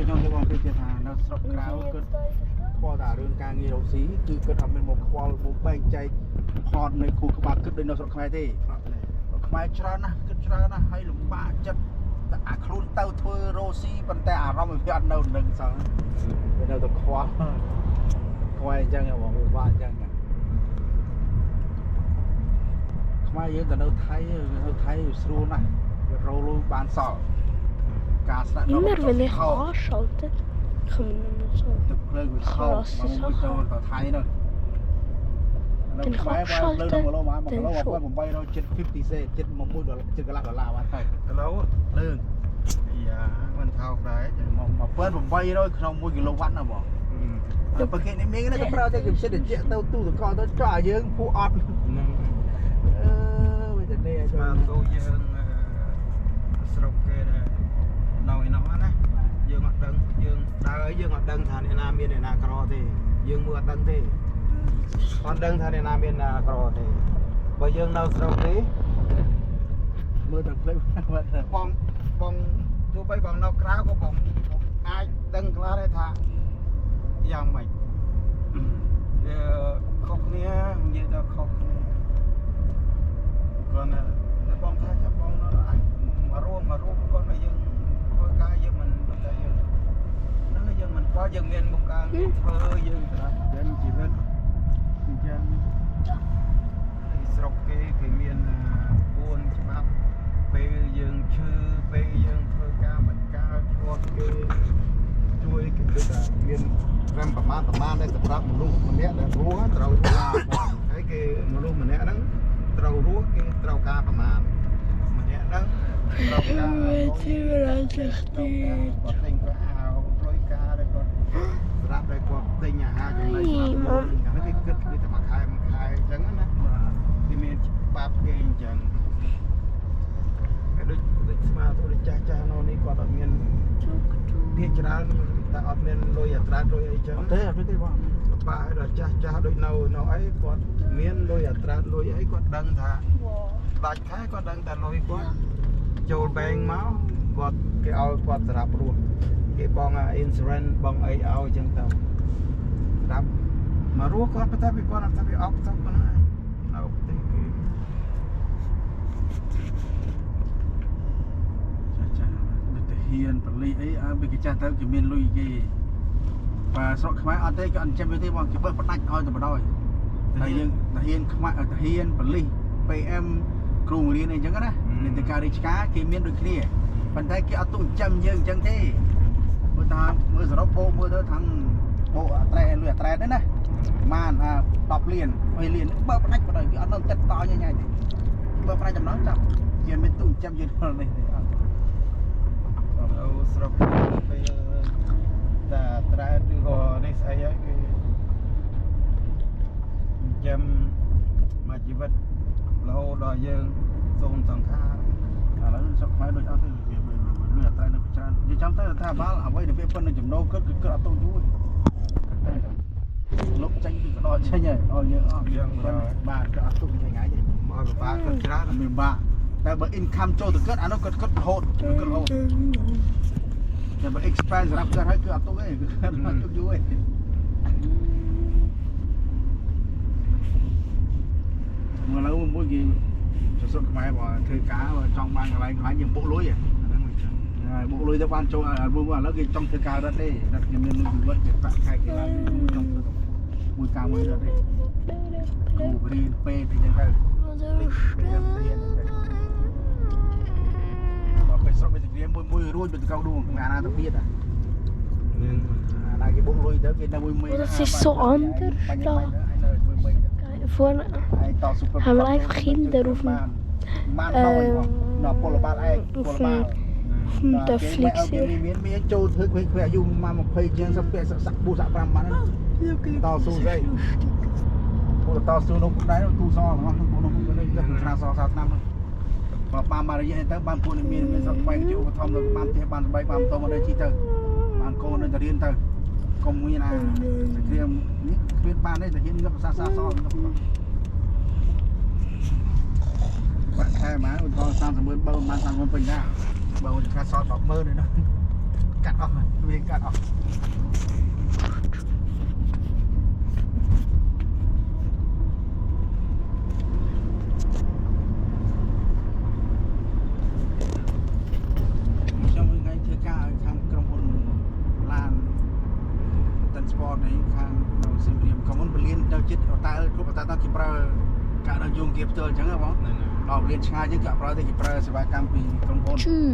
ខ្ញុំទៅបងគេថានៅស្រុកក្រៅគិតខ្វល់តែរឿងការងាររកស៊ីគឺគិតអត់មានមកខ្វល់មកបែងចែកផតនៅគូក្បាលគិតដូចនៅស្រុកខ្មែរទេខ្មែរច្រើនណាស់គិតច្រើនណាស់ហើយលំបាកចិត្តតែអាខ្លួនទៅធ្វើរកស៊ីប៉ុន្តែអារម្មណ៍វាអត់នៅនឹងសោះវានៅតែខ្វល់ខ្វល់អញ្ចឹងបងវាបាក់អញ្ចឹងខ្មែរយើងទៅនៅថៃនៅថៃស្រួលណាស់វារលូបានសល់ការស្នាក់នៅ Immer wenn ich anschalte, kommen immer so. ទឹកភ្លើងវាថោកមកមួយទៅទៅថៃនោះនៅខ្មែរបើភ្លើង1គីឡូ1គីឡូ1850សេចិត្ត1ដុល្លារចិត្តកន្លះដុល្លារបានហើយ គីឡូ ភ្លើង យ៉ាមិនថោកដែរ 1800ក្នុង1គីឡូវ៉ាត់ណាបងតែបើគេនេះមានគេប្រើតែគេផ្សេងតិចទៅទូទៅកទៅចោះឲ្យយើងពួកអត់ ហ្នឹង អឺវាទៅនេះ ស្មានទូយើងស្រុកគេដែរនៅឯនោះណាយើងអត់ដឹងយើងដើរអីយើងអត់ដឹងថាអ្នកណាមានអ្នកណាក្រទេយើងមើលអត់ដឹងទេអត់ដឹងថាអ្នកណាមានអ្នកណាក្រទេបើយើងនៅស្រុកទេ មើលតែភ្លេចបាត់ បងបងទោះបីបងនៅក្រៅក៏បងអាចដឹងខ្លះដែរថាយ៉ាងម៉េចវាខុសគ្នានិយាយទៅខុសគ្នាគាត់ណាបងថាចាំបងនៅអាចមករួមមករួមគាត់ឲ្យយើងធ្វើការយើងមិនដូចតែយើងហ្នឹងយើងមិនខ្វល់យើងមានមុខការធ្វើយើងត្រាប់យើងជីវិតអញ្ចឹងស្រុកគេគេមានពួនច្បាប់ពេលយើងឈឺពេលយើងធ្វើការមិនកើតគាត់គេជួយគេដូចថាមានត្រឹមប្រមាណប្រមាណដែលសម្រាប់មនុស្សម្នាក់ដែលរស់ត្រូវការហើយគេមនុស្សម្នាក់ហ្នឹងត្រូវរស់គេត្រូវការប្រមាណម្នាក់ហ្នឹងត្រូវការ Weet je waar het គាត់ទិញក៏អាវលុយការដែលគាត់ស្រាប់ដែលគាត់ទិញអាហារចំណីសម្រាប់ហ្នឹងគេគិតគេតែមួយខែមួយខែអញ្ចឹងណាគេមានច្បាប់គេអញ្ចឹងហើយដូចដូចស្មាទៅដូចចាស់ចាស់នៅនេះគាត់អត់មានភាគច្រើនតែអត់មានលុយអត្រាលុយអីចឹង អត់ទេអត់ទេបង ប៉ាឲ្យដល់ចាស់ចាស់ដូចនៅនៅអីគាត់មានលុយអត្រាលុយអីគាត់ដឹងថាដាច់ខែគាត់ដឹងតែលុយគាត់ចូល bank មកគាត់គេឲ្យគាត់សម្រាប់រស់គេបង insurance បងអីឲ្យចឹងទៅស្រាប់មករស់គាត់តែពីគាត់អត់ថាពីអុកទៅប៉ុណ្ណានៅប្រទេសគេ ចាចាដូចទៅហ៊ានបលិអីអើវាគេចាស់ទៅគេមានលុយគេបើស្រុកខ្មែរអត់ទេគេអត់ចាំទេបងគេបើផ្ដាច់ឲ្យតែបដ ாய் តែយើងតាហ៊ានខ្មែរតាហ៊ានបលិស PM គ្រូបង្រៀនអីចឹងណានិន្នាការរាជការគេមានដូចគ្នាប៉ុន្តែគេអត់ទុកចាំយើងអញ្ចឹងទេមើលតាមមើលសរុបបោមើលទៅខាងបោអត្រែលុយអត្រែហ្នឹងណាប្រហែលអា10លាន3លានបើផ្ដាច់បដ ாய் គេអត់នៅទឹកតញ៉ៃញ៉ៃទេបើផ្ដាច់ចំណងចាប់យើងមានទុកចាំយើងដល់នេះទេអត់ នៅស្រុកពេលតែត្រែឬក៏នេះស្អីហើយគេចាំមួយជីវិតរហូតដល់យើងសូនសង្ខារ ឥឡូវស្រុកខ្មែរដូចអត់ទេវាលុយអត្រែនៅច្រើននិយាយចំទៅថាបាលអ្វីដែលវាប៉ុណ្្នឹងចំណូលគិតគឺគិតអត់ទៅយូរទេលុបចេញពីកដោចេញហើយអូយើងអត់បាទក៏អត់ទុកញ៉ៃញ៉ៃទេ មកឲ្យពិបាកគិតច្រើន អត់មានបាក់តែបើ income ចូលទៅគិតអានោះគិតគិតរហូតគិតរហូតតែបើ expense សម្រាប់គិតហើយគឺអត់ទុកទេគឺអត់ទុកយូរទេមកឡូវមួយគេស្រុកខ្មែរបើធ្វើការបើចង់បានកន្លែងកន្លែងយើងបុកលុយ ហ្នឹងវាចឹង ហើយបុកលុយទៅបានចូលឥឡូវគេចង់ធ្វើការរត់ទេរត់គេមានលុយជីវិតគេប្រាក់ខែគេឡើងមួយចង់ធ្វើមួយការមួយរត់ទេគ្រូរៀនពេទ្យអីចឹងទៅរៀនទៅបើពេលស្រុកពេលរៀនមួយមួយរួចទៅកៅដួងអាណាទៅទៀត នឹង អាណាគេបុកលុយទៅគេនៅមួយមួយ Dat is zo anders da. Vorne ហើយតស៊ូ Haben wir einfach Kinder auf dem បានដល់ដល់ពលបាលឯងពលបាល auf dem Töffel គេ gesehen. មានមានចូលធ្វើក្មេងៗអាយុមក20ជាងសពាក់សាក់4សាក់5បានតស៊ូស្អីពួកតស៊ូនោះដែរទូសទាំងអស់ពួកនោះនេះស្រាសសាឆ្នាំបើបានមករយៈទៅបានពួកនេះមានមានស្រុកខ្មែរជាឧបត្ថម្ភទៅបានផ្ទះបានស្បែកបានម៉ូតូមកដល់ជីទៅបានកូននៅទៅរៀនទៅកុំមានអាសគ្រាមនេះគ្មានបានទេតែហ៊ានងឹបសាសាសបាក់ខែហ្មងឧទាហរណ៍30ម៉ឺនបើបាន30ម៉ឺនពេញណាបើឧទាហរណ៍សល់10ម៉ឺនទេណា កាត់អស់វាកាត់អស់ ខ្ញុំថ្ងៃធ្វើការឲ្យខាងក្រុមហ៊ុនឡាន transport នេះខាងនៅសៀមរាបក៏មុនពលានទៅចិត្តអូតែលគ្រប់អូតែលទៅគេប្រើការដល់យងគេផ្ទាល់អញ្ចឹងហ៎បង ហ្នឹងហើយ ដល់ពលានឆ្ងាយអញ្ចឹងគេអត់ប្រើទេគេប្រើសេវាកម្មពីក្រុមហ៊ុន ជឺ